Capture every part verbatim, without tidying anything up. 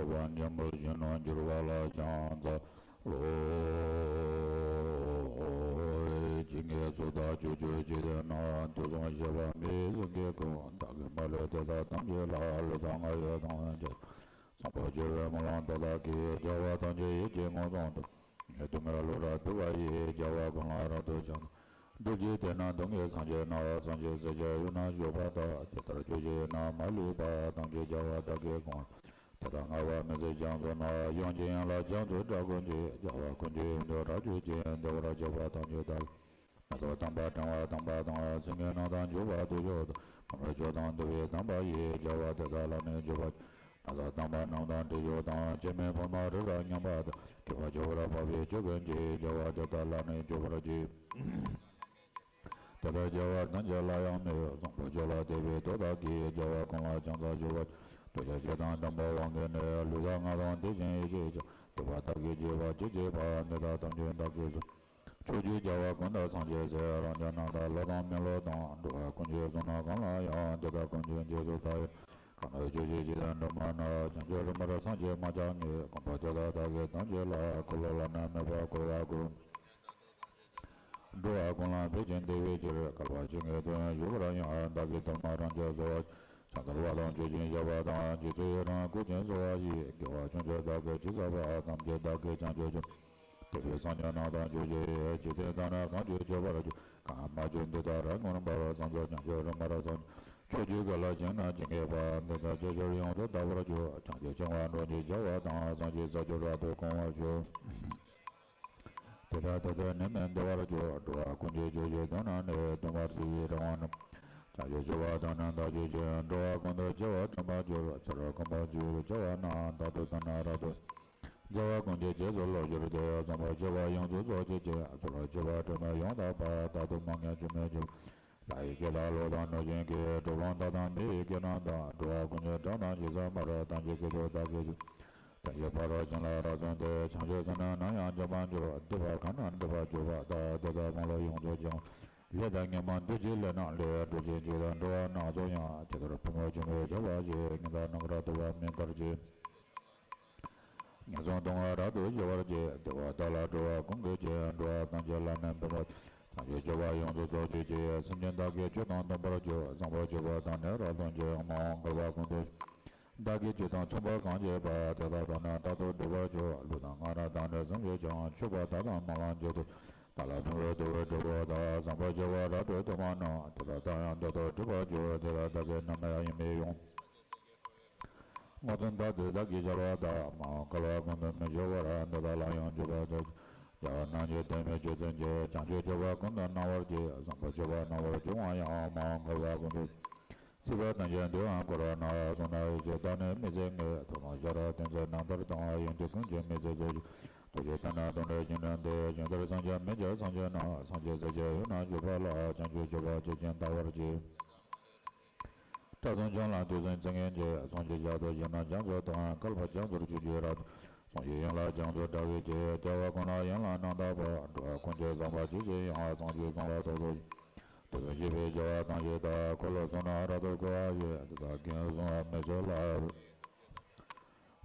བ་འབྲིང་པོ་བཞིན་དུ་འགྱུར་བ་ལ་ཕྱག་འཚལ་ལོ། ཇི་སྙེད་སུ་དག་ཕྱོགས་བཅུའི་འཇིག་རྟེན་ན། དུས་གསུམ་གཤེགས་པ་མི་ཡི་སེང་གེ་ཀུན། བདག་གིས་མ་ལུས་དེ་དག་ཐམས་ཅད་ལ། བསླུ་དང་སྔགས་ཡོད་དང་བྱ་བཟང་པོ་སྤྱོད་པའི་སྨོན་ལམ་དེ་དག་གིས། བྱ་བ་ཐམས་ཅད་ཡིད་ཀྱིས་ངོས་བཟུང་སྟེ། སྡུག་བསྔལ་བློ་བྲལ་འདུལ་བ་ཡི། བྱ་བ་ཀུན་ལ་རབ་ཏུ་ཕྱག་འཚལ་ལོ། ཐུགས་རྗེས་དེ་ནི་སྡུག་བསྔལ་སེལ་བྱེད་ནི། སངས་རྒྱས་སྲས་ཀྱི་དབུས་ན་བཞུགས་པ་དག་དེ་ལྟར་ཁྱོད་ཀྱིས་ནི་མ་བསླུས་པ། ཐམས་ཅད་བྱ་བ་བདག་གིས་གང་ལ། དེ་དག་བསྔགས་པ་མི་ཟད་རྒྱ་མཚོ་ན། ཡང་ཅིན་ཡན་ལག་རྒྱ་མཚོའི་སྒྲ་ཀུན་གྱིས། བྱ་བ་ཀུན་གྱི་ཡོན་ཏན་རབ་བརྗོད་ཅིང་། བདེ་བར་གཤེགས་པ་ཐམས་ཅད་བདག་མེ་ཏོག་དམ་པ་དྲན་པ་དམ་པ་དང་། སེང་གེ་རྣམས་དང་མཆོད་པ་དུ་མཆོག་དང་། ཕུན་སུམ་ཚོགས་དང་བདེ་བའི་དམ་པ་ཡི། བྱ་བ་དེ་དག་ལ་ནི་སྤྱོད་པ་ན་བཟའ་དམ་པ་རྣམས་དང་དྲི་མཆོག་དང་། སྐྱེ་མེད་ཕུར་མ་རི་རབ་མཉམ་པ་དང་། སྐྱེ་བར་འགྱུར་བར་འབད་པའི་ཆོས་ཀུན་གྱི། བྱ་བ་དེ་དག་ལ་ནི་སྤྱོད་པར་བགྱི། དེ་ལྟར་བྱ་བ་ཐམས་ཅད་ལ་ཡང་མི་གཡོ། བཟང་པོ་ཕྱོགས་ལ་དད་པའི་བློ་དག་གིས། བྱ་བ་གང་ལ་ཕྱག་འཚལ་མཆོད་པར་བགྱི། འདོད་ཆགས་ཞེ་སྡང་འདམ་པ་དབང་གིས་ནི། ལུས་དང་ངག་དང་དེ་བཞིན་ཡིད་ཀྱིས་ཀྱང་། འདོད་པ་དག་གིས་བགྱིས་པ་ཅི་མཆིས་པ། འདི་དག་ཐམས་ཅད་བདག་གིས་སུ། ཕྱོགས་བཅུའི་བྱ་བ་ཀུན་དང་སངས་རྒྱས་སྲས། རང་རྒྱལ་རྣམས་དང་ཀླུ་དང་མི་ཀླུ་དང་། འགྲོ་བ་ཀུན་གྱི་གཟུགས་རྣམས་གང་ལ་ཡང་། དེ་དག་ཀུན་གྱི་རྗེས་སུ་བདག་ཡི། གང་ལ་ཕྱོགས་བཅུའི་འཇིག་རྟེན་སྒྲོན་མ་ན། བྱང་ཆུབ་རིན་པོར་སངས་རྒྱས་མ་ཆགས་ངེས། གོམ་པ་དེ་དག་བདག་གིས་ཐམས་ཅད་ལ། འཁོར་ལོ་བླ་ན་མེད་པ་བསྐོར་བར་བསྐུལ། འགྲོ་བ་ཀུན་ལ་ཕན་ཕྱིར་བདེ་བའི་ཕྱིར། བསྐལ་པ་གཅིག་ངེས་དོན་ཡོད་པར་ཡང་། བདག་གིས་ཐོག་མར་རང་རྒྱལ་གསོལ་བ། ཕྱག་འཚལ་བ་དང་མཆོད་ཅིང་བཤགས་པ་དང་། རྗེ་བཙུན་ཡི་རང་བསྐུལ་ཞིང་གསོལ་བ་ཡིས། དགེ་བ་ཅུང་ཟད་བདག་གིས་ཅི་བསགས་པ། ཐམས་ཅད་བདག་གིས་བྱང་ཆུབ་ཕྱིར། འདོད་པའི་སངས་རྒྱས་རྣམས་དང་མཆོད་ཅིང་ཡོད། འཇིག་རྟེན་དག་ནི་གང་བྱོའི་སྤྱོད་པར་གྱུར། གང་མ་བྱོའི་འདི་དག་རབ་མངོན་པར། སངས་རྒྱས་བྱང་ཆུབ་རིན་པོ་ཆེ། ཕྱོགས་བཅུའི་དགེ་ལ་བྱིན་ནི་ཇི་སྙེད་པ། འདི་དག་ཅི་ཕྱིར་ཡོངས་སུ་དག་པར་གྱུར། བྱང་ཆུབ་འཆིང་བ་སྒྲོལ་ཕྱིར་བྱ་བ་དང་། སངས་རྒྱས་ས་བཅུ་རབ་ཏུ་གང་བར་གྱུར། དེ་དག་དེ་ཚེ་ནད་མེད་བདེ་བར་གྱུར། འགྲོ་བ་ཀུན་གྱི་རྗེས་སུ་བདག་ནི་ནི། གདུང་བར་བྱེད་པའི་རང་དབང་རྣམས། བྱང་ཆུབ་སྤྱོད་པ་དང་ནི་བདག་གཅིག་ཅན། འགྲོ་བ་ཀུན་ཏུ་སྐྱེ་བ་དྲན་པར་གྱུར། ཚེ་རབས་ཀུན་པར་བྱེད་པའི་བྱ་བ་རྣམས། རྟག་ཏུ་བདག་ནི་རབ་ཏུ། བྱ་བ་ཀུན་གྱི་རྗེས་སུ་སློབ་གྱུར་ཏེ། བཟང་པོ་སྤྱོད་པ་ཡོངས་སུ་རྫོགས་བྱེད་ཅིང་། ཚུལ་ཁྲིམས་སྤྱོད་པ་དྲི་མས་ཡོངས་དག་པ། རྟག་ཏུ་མ་ངེས་སྐྱོན་མེད་སྤྱོད། ལྷ་ཡི་སྐད་དང་ཀླུ་དང་གནོད་སྦྱིན་གྱི། གྲུལ་བུམ་དག་དང་མི་ཡི་སྐད་རྣམས་དང་། འགྲོ་བ་ཀུན་གྱི་སྒྲ་རྣམས་ཇི་ཙམ་པར། ཐམས་ཅད་སྐད་དུ་བདག་གིས་གསོལ། ཐམས་ཅད་ཕ་རོལ་ཕྱིན་ལ་རབ་གསུངས་ཏེ། བྱང་ཆུབ་སེམས་ནི་ནམ་ཡང་འཇིག་པར་འགྱུར། སྡིག་པ་གང་རྣམས་སྡིག་པར་གྱུར་པ་དག་དེ་དག་གང་ལ་ཡོངས་སུ་སྦྱང་། ལས་དང་ངན་པ་འདུ་བྱེད་ལས་རྣམས་ལས། འགྲོ་བྱེད་འཇིག་རྟེན་འགྲོ་བ་སྣ་ཚོགས་ཡང་། ཇི་ལྟར་ཕུང་པོ་ཆེན་པོའི་ཆགས་པ་བཞིན། ཉམས་དང་རྣམ་དཀར་དུ་བ་མི་དཀར་གྱི། ངན་སོང་སྡུག་བསྔལ་རབ་ཏུ་ཞི་བར་བྱེད། བདེ་བ་དག་ལ་འགྲོ་བ་ཀུན་གྱི་རྗེ། འགྲོ་བ་ཐམས་ཅད་ལ་ནི་ཕན་པ། ཐམས་ཅད་སྤྱོད་པ་ཡོངས་སུ་རྫོགས་བྱེད་ཅིང་། སེམས་ཅན་བདག་གི་ཆོས་དང་མཐུན་པར་སྤྱོད། བཟང་པོ་སྤྱོད་པ་དང་ནི་རབ་ཏུ་འབྱུང་། མ་འོངས་བསྐལ་པ་ཀུན་ཏུ། བདག་གིས་ཆོས་དང་མཚུངས་པར་གང་བྱས་པ། དེ་དག་དང་ནི་རྟག་ཏུ་སྒྲུབ་པར་བྱ། ལུས་དང་ངག་དང་ནི་སེམས་ཀྱིས་ཀྱང་། ཆོས་པ་དག་དང་སྨོན་ལམ་བརྗོད་དོ། བདག་ལ་ཕན་པའི་བདེ་བ་སྒྲུབ་པ་དང་། བཟང་པོ་སྤྱོད་པ་རབ་ཏུ་མཐོང་བ་རྣམས། དེ་དག་དང་ཡང་ཟློག་ཏུ་སྒྲུབ་པར་བྱ། དེ་དག་བདག་གིས་ནམ་ཡང་ཡིད་མི་དབྱུང་། མངོན་སུམ་དག་ཏུ་བདག་གིས་སྦྱར་བ་དག་མ་འོངས་བསྐལ་པ་ཀུན་ཏུ་མི་འབྱུང་བར། འདི་དག་ལ་ཡང་འཇུག་པར་འདོད། བྱ་བ་རྣམས་ཀྱི་དོན་མི་བྱེད་ཚུལ་གྱིས། བྱང་ཆུབ་སྤྱོད་པ་ཀུན་ཏུ་སྣང་བར་བྱེད། བཟང་པོ་སྤྱོད་པ་སྣང་བར་བྱུང་བ་ཡང་། མ་འོངས་བསྐལ་པ་ཀུན་ཏུ། སྲིད་པ་ཐམས་ཅད་འདི་ཡང་བསྐོར་བ་ན། གསུང་དང་ཡིད་ཀྱི་བདག་ནི་མི་ཟད་ངེས། ཐོབ་དང་བྱ་རབ་བསྟན་འཛིན་རྣམ་ཐར་དང་། ཡོན་ཏན་ཀུན་གྱི་མི་ཟད་རྫོགས་བྱེད། ཐུགས་རྗེ་ལྟར་ན་དོན་འགྲུབ་ཞིང་དྲན་ཏེ། བྱང་ཆུབ་སེམས་ཀྱིས་མི་ཁྱབ་སངས་རྒྱས་རྣམས། སངས་རྒྱས་སྲས་ཀྱི་དབུས་ན་བཞུགས་པ་ལ། བྱང་ཆུབ་སྤྱོད་པ་ཇི་བཞིན་དག་པར་བྱེད། སྐྲ་ཚོམས་ཆང་ལ་དུས་གསུམ་ཚིག་ངན་གྱིས། བསམ་གྱིས་བཞག་ཏུ་ཞིག་ན་རྒྱ་མཚོ་དང་། བསྐལ་པ་རྒྱ་མཚོར་ཆུད་ཅིང་རབ་ཏུ། བསམ་གྱིས་ཡོངས་ལ་རྒྱ་མཚོ་འདྲ་བའི་ཕྱིར། སྐྱེ་བ་ཀུན་ལ་ཡན་ལག་རྣམ་དག་པ། འགྲོ་བ་ཀུན་གྱི་བསམ་པ་ཇི་བཞིན་དབྱུང་། བསམ་གྱིས་བཟུང་བ་ཐོབ་ཏུ་ཞིག་དུས་གསུམ་གཤེགས་པའི་བྱ་བ་ཐམས་ཅད་དག་འཁོར་ལོ་གསུམ་རྣམས་རབ་ཏུ་བསྐོར་བ་ཡི། དེ་དག་གིས་བཟུང་བ་མི་ཚུགས་ལ།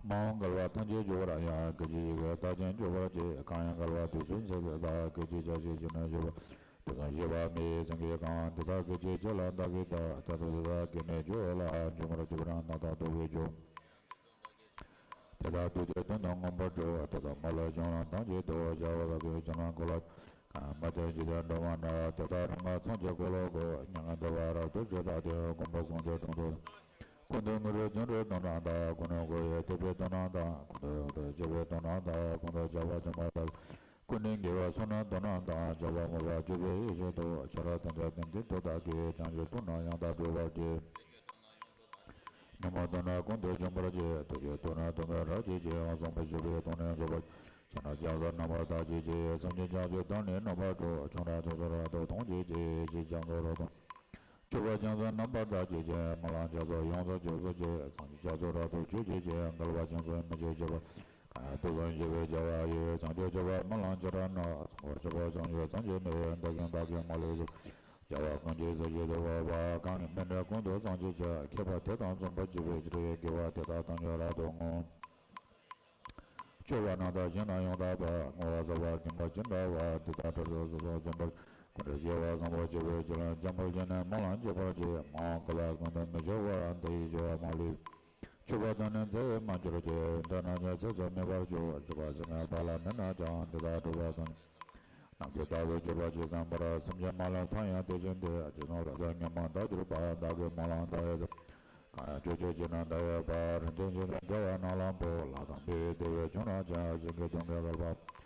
མ་འོངས་བསྐལ་པ་ཐམས་ཅད་འཇུག་པར་ཡང་། སྐད་ཅིག་གཅིག་གིས་བདག་ཀྱང་འཇུག་པར་བྱེད། གང་ཡང་བསྐལ་པ་དུས་གསུམ་ཚེ་འདི་དག་སྐད་ཅིག་ཆ་གཅིག་ཕྱིར་ནི་འཇུག་པ། དུས་གསུམ་གཤེགས་པ་མི་ཡི་སེང་གེ་གང་། དེ་དག་སྐད་ཅིག་གཅིག་ལ་བདག་གིས་བདག་ད་ལྟ་དེ་དག་གིས་ནི་འཇུག་ལ། འཇུག་མར་གྱུར་པ་རྣམས་རྣམ་དག་ཏུ་བས་འཇུག་དེ་དག་བདུད་ཀྱི་གདུང་དུ་མངོན་པར་འགྲོ། དེ་དག་མ་ལུས་བྱང་ལ་ཐམས་ཅད་དུ། བྱ་བ་ལ་གོས་ཅན་ལ་འཁོར་ལོ། གང་མ་བསྟན་འཇིག་རྟེན་སྒྲོན་མ་ན། དེ་དག་རིག་སྔགས་ཚངས་ཀྱི་འཁོར་ལོ་བསྐོར། མྱ་ངན་འདས་པ་རབ་ཏུ་ཞི་བདག་དེ། མགོན་པོ་ཀུན་ཏུ་དྲང་དོན། ཀུན་ཏུ་མི་རུང་བརྩོན་འགྲུས་དང་རྣམ་དག་ཀུན་ནས་སྒོ་ཡི་ཐེག་པའི་དོན་རྣམ་དང་། ཀུན་ཏུ་ཡོངས་སུ་གཅེས་པའི་དོན་རྣམ་དང་། ཀུན་ཏུ་བྱ་བ་བྱང་བ་དག་ཀུན་ནས་དགེ་བའི་ཚོགས་རྣམས་དོན་རྣམས་དང་། བྱ་བ་མོས་པ་སྤྱོད་པའི་ཡེ་ཤེས་དང་། ཆ་རོགས་ཐམས་ཅད་ཀུན་འདུས་དེ་དག་གིས། བྱང་ཆུབ་ཐོབ་ནས་ཡང་དག་གྲོལ་བར་བྱེད། ཉོན་མོངས་དག་ནི་ཀུན་ཏུ་འཇོམས་པར་བྱེད། ཐུགས་རྗེས་ཐུགས་ནི་དམ་པའི་རབ་བྱེད་ཅིང་། བཟང་པོ་སྤྱོད་པའི་དོན་ནི་རྫོགས་པར། ཕྱག་ན་རྒྱ་མཚོ་རྣམ་པར་དག་བྱེད་ཅིང་། སེམས་ཅན་བྱང་ཆུབ་བདག་ནི་བསྣམས་པར་སྤྲོ། ཆོས་རྣམས་ཕྱོགས་སུ་རབ་ཏུ་མཐོང་བྱེད་ཅིང་། ཡེ་ཤེས་རྒྱ་མཚོ་རབ་ཏུ། སྤྱོད་པ་རྒྱ་མཚོ་རྣམ་པར་དག་བྱེད་ཅིང་། སྨོན་ལམ་རྒྱ་མཚོ་ཡོངས་སུ་རྫོགས་སུ་བྱེད། སངས་རྒྱས་རྒྱ་མཚོ་རབ་ཏུ་ཆུད་བྱེད་ཅིང་། བསྐལ་པ་རྒྱ་མཚོའི་མུ་སྤྱོད་སྤྱོད་པ། གང་ཡང་དུས་གསུམ་གཤེགས་པའི་བྱ་བ་ཡི། བྱང་ཆུབ་སྤྱོད་པ་སྨོན་ལམ་བྱེ་བྲག་རྣམས། བཟང་པོ་སྤྱོད་པ་བྱང་ཆུབ་སེམས་ཀྱིས་ནི། བདག་གིས་བདག་གི་མ་ལུས་སུ། བྱ་བ་ཀུན་གྱི་ཟས་བཅུད་དུ་འོས་པ། གང་གིས་སྨིན་པའི་ཀུན་ཏུ་བཟང་བྱེད་ཅིང་། མཁས་པ་དེ་དག་བཟང་པོ་སྤྱོད་པའི་ཕྱིར། དགེ་བ་དེ་དག་ཐམས་ཅད་རབ་ཏུ་བསྔོ། སྤྱོད་པ་རྣམ་དག་གཞན་དང་ཡང་དག་པ། བསྔོ་བ་ཟབ་པ་མཁྱེན་པ་ཅི་འདྲ་བ། དེ་དག་ཐོས་སོ་སོ་སོ་འཛིན་པར། ཀུན་ཏུ་དགེ་བ་བཟང་པོ་སྤྱོད་པའི་ཕྱིར། འཇམ་དཔལ་ཁྱེད་ནི་སྨོན་ལམ་འཇུག་པར་བྱེད། མ་འོངས་བསྐལ་པ་ཀུན་ཏུ་མི་སྐྱེ་བར། དེ་ཡི་སྦྱོར་བ་མ་ལུས་པའི། མཆོད་པ་དང་ནི་མཛད་མ་གྱུར་ཅིག་འདི་རྣམས་ཀྱི་ཚེ་ཚད་མེད་པར་གྱུར། སྤྱོད་པ་ཟིན་མེད་པ་ལ་མི་སྣང་ཀྱང་། འདི་དག་སྒྲུབ་པ་དང་། ནམ་མཁའི་མཐའ་དང་མཆོད་པ་ཇི་ཙམ་པར། སེམས་ཅན་མ་ལུས་མཐའ་ཡང་དེ་བཞིན་ཏེ། ཇི་ཙམ་རབ་ཏུ་མཉམ་པར་བདག་གྱུར་པ། བདག་གི་སྨོན་ལམ་མཐའ་ཡས་དང་། གང་ཡང་སྤྱོད་ཕྱིར་ཇི་སྙེད་བདག་ཡོད་པ། རིན་ཆེན་ཆོས་དང་འབྲེལ་བ་རྣམས་ལ་འབུལ། ལྷ་དང་བདེ་བའི་བདེ་བའི་ཆོས་རྣམས་ཀྱང་། གཞན་གྱིས་ཐོབ་ནས་བསྐལ་པ།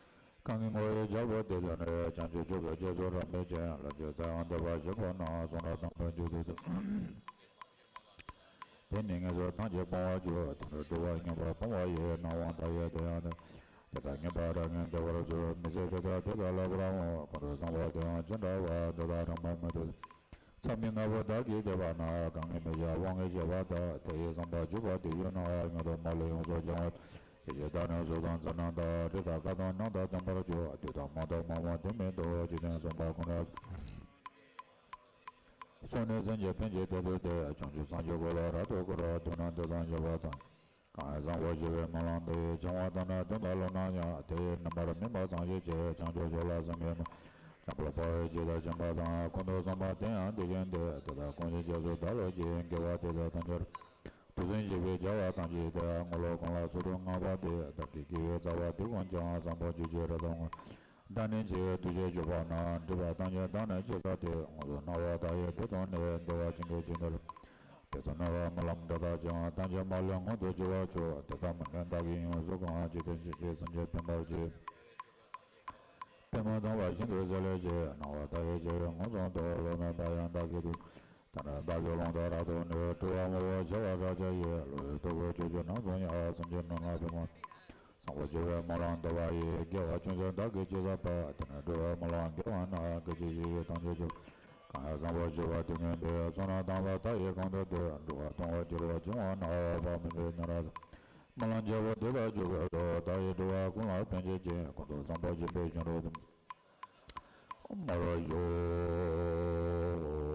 གང་གི་ངོ་བོ་རྒྱལ་པོ་དེ་དག་ནི། བྱང་ཆུབ་སྤྱོད་པའི་རྗེས་སུ་རབ་འབྲིང་ཆེ། ལམ་གྱི་ཚེ་ཡང་འདས་པ་བཞི་པོ་ན། གསུང་རབ་དམ་པའི་མཇུག་ཏུ་བསྡུ། དེ་ནི་ངེས་སུ་ཐམས་ཅད་སྤོང་བར་འགྱུར། དེ་ནི་སྒྲུབ་པ་སྙིང་པོར་སྤོང་བ་ཡི། སྣང་བ་མཐའ་ཡས་དེ་ཡང་ནི། དེ་དག་ངེས་པར་རབ་ངེས་བདེ་བར་གསོལ། མི་ཟད་དེ་དག་དེ་དག་ལ་བར་འོང་། ཀུན་ཏུ་བཟང་པོ་དེ་ཡང་ཅི་འདྲ་བ། འདི་དག་རིམ་པར་མངོན་དུ། མཚམས་མེད་ལྔ་པོ་བདག་གིས་བསྟན་པ་ན། གང་གིས་མི་བྱ་དབང་གིས་བྱས་པ་དག་དེ་ཡི་བསམ་པ་འཇུག་པ་དེ་བཞིན་ནོ། མྱུར་དུ་མ་ལུས་ཡོངས་སུ་བྱང་བ། ཡེ་ཤེས་དང་ནི་གཟུགས་དང་མཚན་རྣམས་དང་། དྲི་དང་རྐང་དང་རྣམ་དག་ལྡན་པར་གྱུར། དུས་དང་རྨོངས་དང་མ་རྨོངས་དེ་མིན་འདུག་འཇིག་རྟེན་གསུམ་པ་ཀུན་ཏུ། སོགས་ནི་སེམས་ཅན་ཕན་ཕྱིར་དེ་ལྟར་ཏེ། བྱང་ཆུབ་སངས་རྒྱས་འཁོར་ལོ་རབ་ཏུ་བསྐོར། མདོར་ན་འདི་དང་བཅས་པ་དང་། གང་ཡང་བཟང་པོ་སྤྱོད་པའི་སྨོན་ལམ་འདི། བྱང་བ་དང་ནི་དོན་དམ་བློ་རྣམས་ཡང་། དེ་ཡི་རྣམ་པར་སྨིན་པ་ཚངས་སྐྱེས་ཀྱི། བྱང་ཆུབ་མཆོག་ལ་བསམ་པའི་མ། འཇམ་དཔལ་དཔའ་བོས་ཇི་ལྟར་མཁྱེན་པ་དང་། ཀུན་ཏུ་བཟང་པོ་དེ་ཡང་དེ་བཞིན་ཏེ། དེ་དག་ཀུན་གྱི་རྗེས་སུ་བདག་སློབ་ཅིང་། དགེ་བ་དེ་དག་ཐམས་ཅད། དུས་གསུམ་གཤེགས་པའི་རྒྱལ་བ་ཐམས་ཅད་དེ། དངོས་སློབ་གང་ལ་ཚུལ་ཁྲིམས་མངའ་བ་དེས། བདག་གི་དགེ་བའི་རྩ་བ་དེ་ཀུན་ཀྱང་། བཟང་པོ་སྤྱོད་ཕྱིར་རབ་ཏུ་བསྔོ། བདག་ནི་ཆེས་གདུལ་བྱའི་སྤྱོད་པ་རྣམས། སྒྲིབ་པ་ཐམས་ཅད་དག་ནི་ཕྱིར་བསལ་ཏེ། དངོས་སུ་སྣང་བ་མཐའ་ཡས་དེ་མཐོང་ནས། བདེ་བ་ཅན་གྱི་ཆོས་འདི་ལ། དེ་ཚེ་སྣང་བའི་སྨོན་ལམ་འདི་དག་ཀྱང་། ཐམས་ཅད་མ་ལུས་མངོན་དུ་གྱུར་པར་ཤོག་དེ་ལྟར་སྨོན་ལམ་བདག་གིས་ཡོངས་སུ་བསྐང་། འཇིག་རྟེན་གཤེགས་ཀྱི་སེམས་ཅན་ཕན་པར་བྱེད། པདྨ་དང་བ་བཞིན་དུ་བརྩེ་ལེགས་ཀྱི། སྣང་བ་མཐའ་ཡས་ཕྱི་ཡི་མངོན་སུམ་དུ། བློ་རྣམ་པར་དག་ཡང་བདག་གིས་བསྡུས། དེ་ནས་བདག་གི་ལུང་དུ་རབ་ཏུ་ནི། སྤྲུལ་པ་དངོས་པོ་བྱེ་བ་ཕྲག་བརྒྱ་ཡིས། བློ་ཡི་སྟོབས་ཀྱིས་ཕྱོགས་བཅུ་རྣམ་གསུམ་ཡང་། སེམས་ཅན་རྣམས་ལ་ཕན་པར། བཟང་པོ་སྤྱོད་པའི་སྨོན་ལམ་འདི་པ་ཡིས། དགེ་བ་ཅུང་ཟད་བདག་གིས་ཅི་བསགས་པ། དེ་ནི་སྒྲུབ་པའི་སྨོན་ལམ་དགེ་བ་རྣམས། སྐད་ཅིག་ཕྱི་ཡི་ཐམས་ཅད་སྤྱོད། གང་ཡང་བཟང་པོ་སྤྱོད་པ་དེ་ཉིད་འདི། བསོད་ནམས་དང་བ་མཐའ་ཡས་གང་དུ་བསྡུས། འགྲོ་བ་སྟོང་པར་གྱུར་པ་བྱུང་བ་ན། དཔག་མེད་པའི་ཉེ་རབས་སུ། སྨོན་ལམ་རྒྱལ་པོ་འདི་དག་འཇུག་པའི་ཕྱིར། བདག་ཡིས་འགྲོ་བ་ཀུན་ལ་ཕན་བྱེད་ཅིང་། ཀུན་ཏུ་བཟང་པོ་སྤྱོད་པའི་ཞིང་རབ་ཏུ། མར་ཞོག